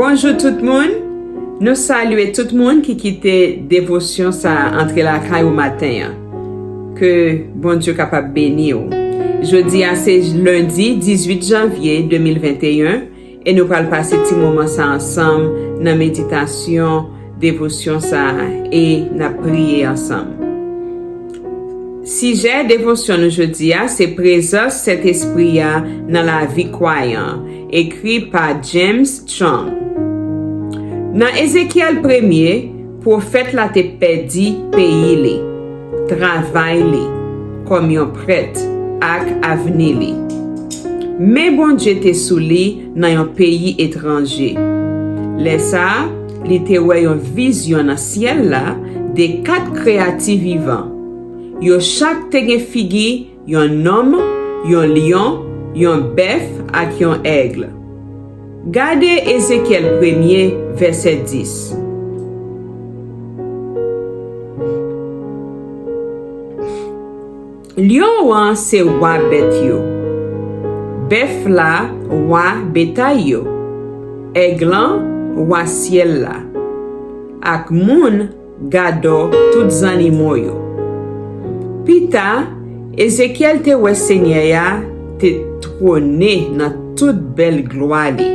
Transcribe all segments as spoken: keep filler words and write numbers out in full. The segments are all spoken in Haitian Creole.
Bonjou tout moun. Nou salye tout moun ki kite devosyon sa a antre lakay ou maten an. Ke Bondye kapab beni w. Jodi a se lendi dizuit janvye de mil venteyen e nou pral pase ti moman sa ansanm nan meditasyon, devosyon sa a e n ap priye ansanm. Sijè devosyon nou jodi a se prezans Sentespri a nan lavi kwayan, ekri pa James Strong. Nan Ezekyèl premye, pwofèt la te pèdi peyi li, travay li kòm yon prèt ak avni li. Men Bondye te sou li nan yon peyi etranje. Lè sa a, li te wè yon vizyon nan syèl la de kat kreyati vivan. Yo chak te gen figi yon nonm, yon lyon, yon bèf ak yon èg. Gade Ezekyèl premye, vèsè dis. Lyon an se wa bèt yo, bèf la wa betay yo, èg lan wa syèl la, ak moun gadò tout zannimo yo. Pita, Ezekyèl te wè Senyè a te twone nan tout bèl glwa li.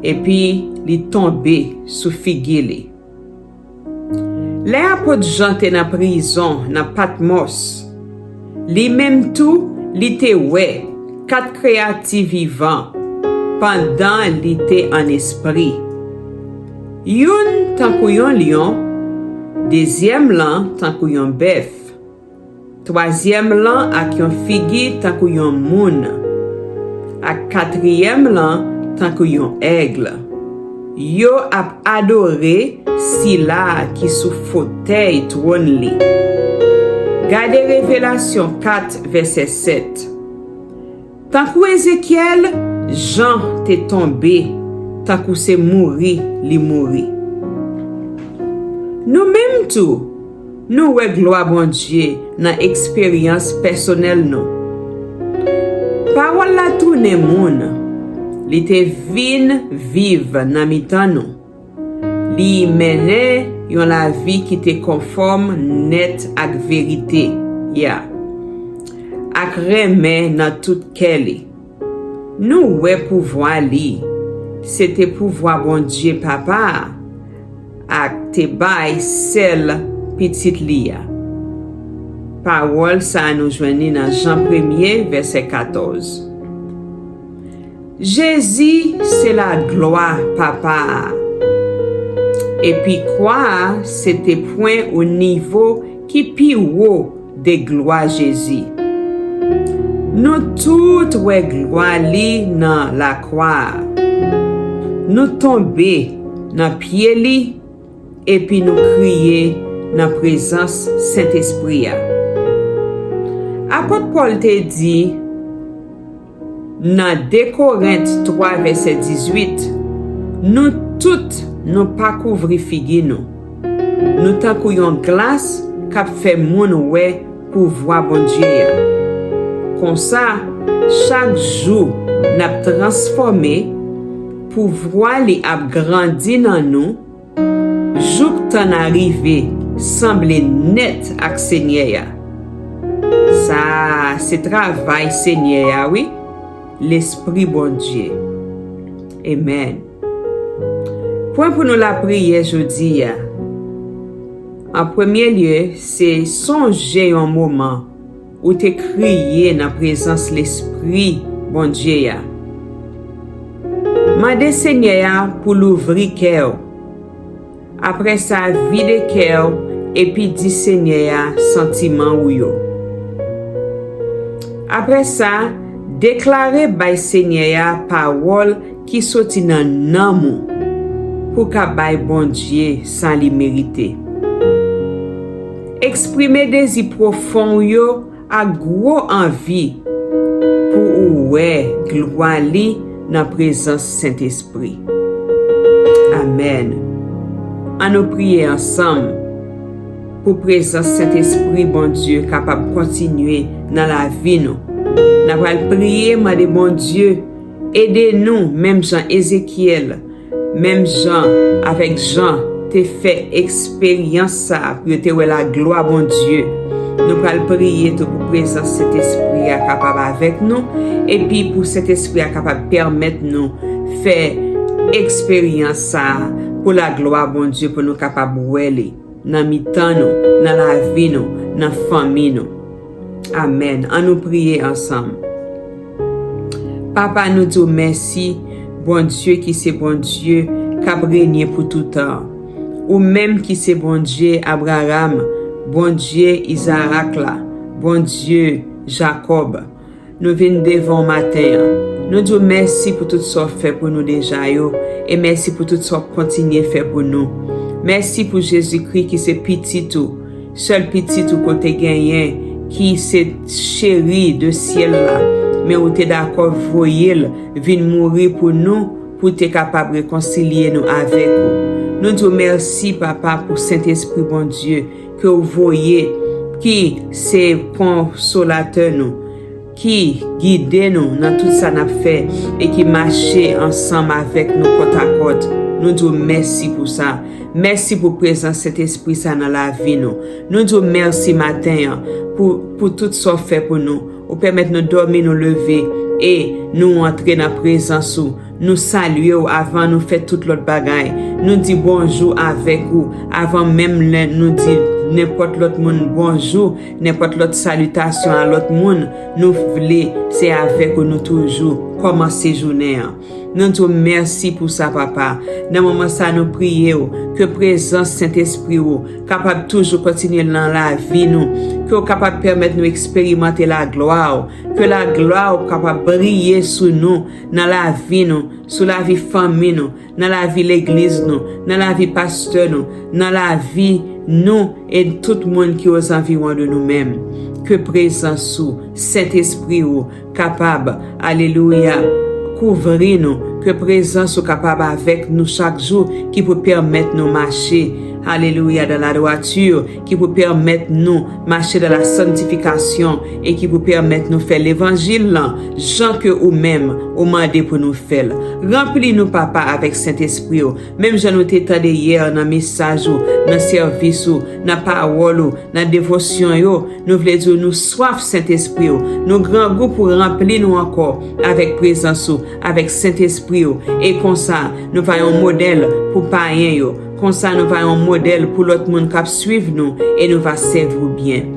Epi li tonbe sou figi li. Lè apot Jan te nan prizon nan Patmòs, li menm tou li te wè kat kreyati vivan pandan li te an espri. Youn tankou yon lyon, dezyèm lan tankou yon bèf, twazyèm lan ak yon figi tankou yon moun, ak katriyèm lan tankou yon èg. Yo ap adore Sila ki sou fotèy twòn li. Gade Revelasyon kat, vèsè sèt. Tankou Ezekyèl, Jan te tonbe, tankou se mouri li mouri. Nou menm tou, nou wè glwa Bondye nan eksperyans pèsonèl nou. Pawòl la tounen moun, li te vin viv nan mitan nou. Li mennen yon lavi ki te konfòm nèt ak verite a, ak renmen nan tout kè li. Nou wè pouvwa li, se te pouvwa Bondye Papa a, ak te bay sèl Pitit li a. Pawòl sa a nou jwenn li nan Jan premye, vèsè katòz. Jezi se laglwa Papa a. Epi kwa a se te pwen ou nivo ki pi wo de glwa Jezi. Nou tout wè glwa li nan lakwa a. Nou tonbe nan pye li epi nou kriye nan prezans Sentespri a. Apot Pòl te di nan de Korent twa vèsè dizuit, nou tout nou pa kouvri figi nou. Nou tankou yon glas k ap fè moun wè pouvwa Bondye a. Konsa, chak jou n ap transfòme, pouvwa li ap grandi nan nou, jouk tan n a rive sanble nèt ak Senyè a. Sa a se travay Senyè a, wi, Lespri Bondye. Amèn. Pwen pou nou lapriyè jodi a. An premye lye, se sonje yon moman ou te kriye nan prezans Lespri Bondye a. Mande Senyè a pou louvri kè w. Apre sa, vide kè w epi di Senyè a santiman ou yo. Apre sa, deklare bay Senyè a pawòl ki soti nan nanm ou pou w ka bay Bondye sa li merite. Eksprime dezi pwofon w yo ak gwo anvi pou ou wè glwa li nan prezans Sentespri. Amèn. An nou priye ansanm pou prezans Sentespri Bondye kapab kontinye nan lavi nou. N ap pral priye, mande Bondye Ede nou, menm jan Ezekyèl, menm jan avèk Jan te fè eksperyans sa a, pou yo te wè laglwa Bondye. Nou pral priye tou pou prezans Sentespri a kapab avèk nou, epi pou Sentespri a kapab pèmèt nou fè eksperyans sa a pou laglwa Bondye, pou nou kapab wè li nan mitan nou, nan lavi nou, nan fanmi nou. Amèn. Ann nou priye ansanm. Papa, nou di w mèsi, Bondye ki se Bondye k ap renye pou toutan. Ou menm ki se Bondye Abraram, Bondye Izarak la, Bondye Jakòb. Nou vin devan w maten an. Nou di w mèsi pou tout sa w fè pou nou deja yo, e mèsi pou tout sa w ap kontinye fè pou nou. Mèsi pou Jezikri ki se Pitit ou, sèl Pitit ou ke w te genyen, ki se cheri de syèl la, men ou te dakò voye l vin mouri pou nou, pou te kapab rekonsilye nou avèk ou. Nou di w mèsi, Papa, pou Sentespri Bondye ke w voye, ki se konsolatè nou, ki gide nou nan tout sa n ap fè e ki mache ansanm avèk nou kòtakòt. Nou di w mèsi pou sa. Mèsi pou prezans Sentespri sa nan lavi nou. Nou di w mèsi maten an pou, pou tout sa w fè pou nou. Ou pèmèt nou dòmi, nou leve, e nou antre nan prezans ou. Nou salye w avan nou fè tout lòt bagay. Nou di bonjou avèk ou avan menm lè nou di nenpòt lòt moun bonjou, nenpòt lòt salitasyon a lòt moun. Nou vle se avèk ou nou toujou kòmanse jounen an. Nou di w mèsi pou sa, Papa. Nan moman sa, nou priye w ke prezans Sentespri w kapab toujou kontinye nan lavi nou, ke w kapab pèmèt nou eksperimante laglwa w, ke laglwa w kapab briye sou nou, nan lavi nou, sou lavi fanmi nou, nan lavi legliz nou, nan lavi pastè nou, nan lavi nou e tout moun ki ozanviwon de nou menm. Ke prezans ou, Sentespri ou kapab, alelouya, kouvri nou, ke prezans ou kapab avèk nou chak jou, ki pou pèmèt nou mache, alelouya, dans la droiture, ki pou pèmèt nou mache dans la sanctification e ki pou pèmèt nou fè levanjil lan jan ke ou menm ou mande pou nou fè l. Ranpli nou, Papa, avèk Sentespri ou, menm jan nou te tande yè nan mesaj ou, nan sèvis ou, nan pawòl ou, nan devosyon yo. Nou vle di w nou swaf Sentespri w. Nou grangou pou ranpli nou ankò avèk prezans ou, avèk Sentespri w. E konsa, nou va yon modèl pou payen yo. Konsa, nou va yon modèl pou lòt moun k ap swiv nou e nou va sèvi w byen.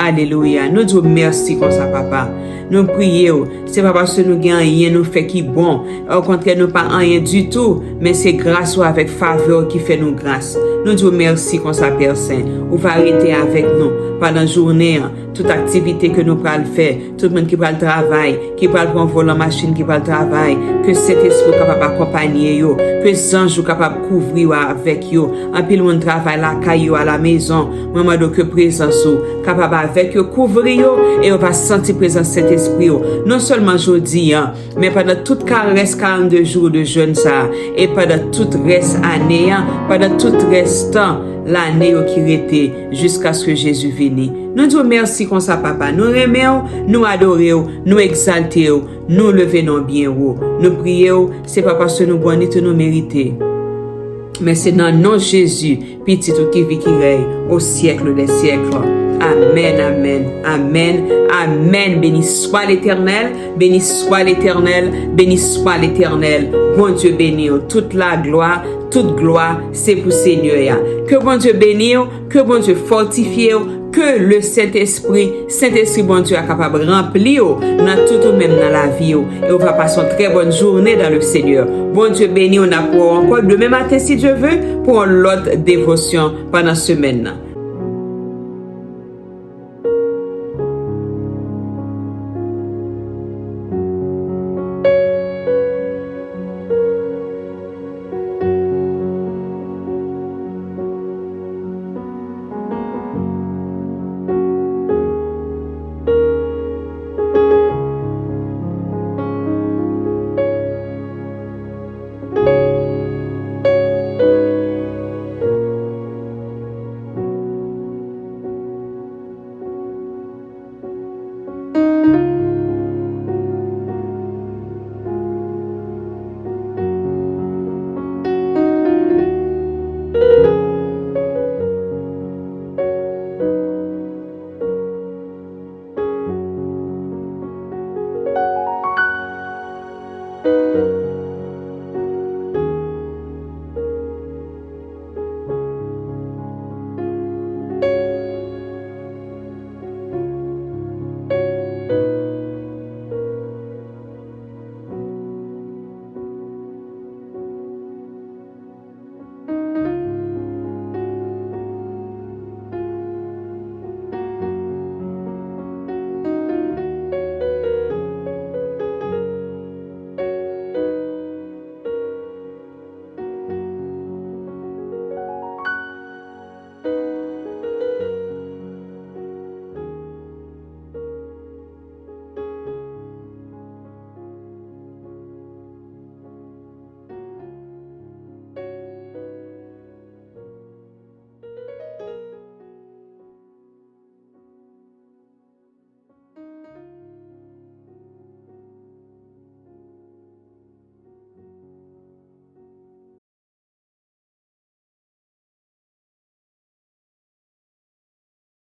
Alelouya. Nou di w mèsi konsa, Papa. Nou priye w. Se pa paske nou gen anyen nou fè ki bon. Okontrè, nou pa anyen ditou, men se gras ou avèk favè w ki fè nou gras. Nou di w mèsi konsa, Pè Sen. Ou va rete avèk nou pandan jounen an. Tout aktivite ke nou pral fè, tout moun ki pral travay, ki pral pran volan machin, ki pral travay, ke Sentespri w kapab akonpanye yo, ke zanj ou kapab kouvri yo avèk yo. Anpil moun travay lakay yo, alamezon. Mwen mande w ke prezans ou kapab avèk yo, kouvri yo, e yo va santi prezans Sentespri w. Non sèlman jodi an, men pandan tout ka-, rès karannde jou de jèn sa a, e pandan tout rès ane an, pandan tout rès tan lane yo ki rete, jiskaske Jezi vini. Nou di w mèsi konsa, Papa. Nou renmen w, nou adore w, nou egzalte w, nou leve non byen wo. Nou priye w, se pa paske nou bon ni tou nou merite. Men se nan non Jezi, Pitit ou ki viv, ki rèy au siècle des siècles. Amèn, amèn, amèn, amèn. Béni soit l'Éternel, béni soit l'Éternel, béni soit l'Éternel. Bondye beni w. Tout laglwa, tout glwa, se pou Senyè a. Ke Bondye beni w, ke Bondye fòtifye w, ke le Sentespri, Sentespri Bondye a kapab ranpli w nan tout ou menm nan lavi w. E w va pase yon trè bòn jounen dans le Seigneur. Bondye beni w, n ap wè w ankò demen maten, si Dye ve, pou yon lòt devosyon pandan semèn nan.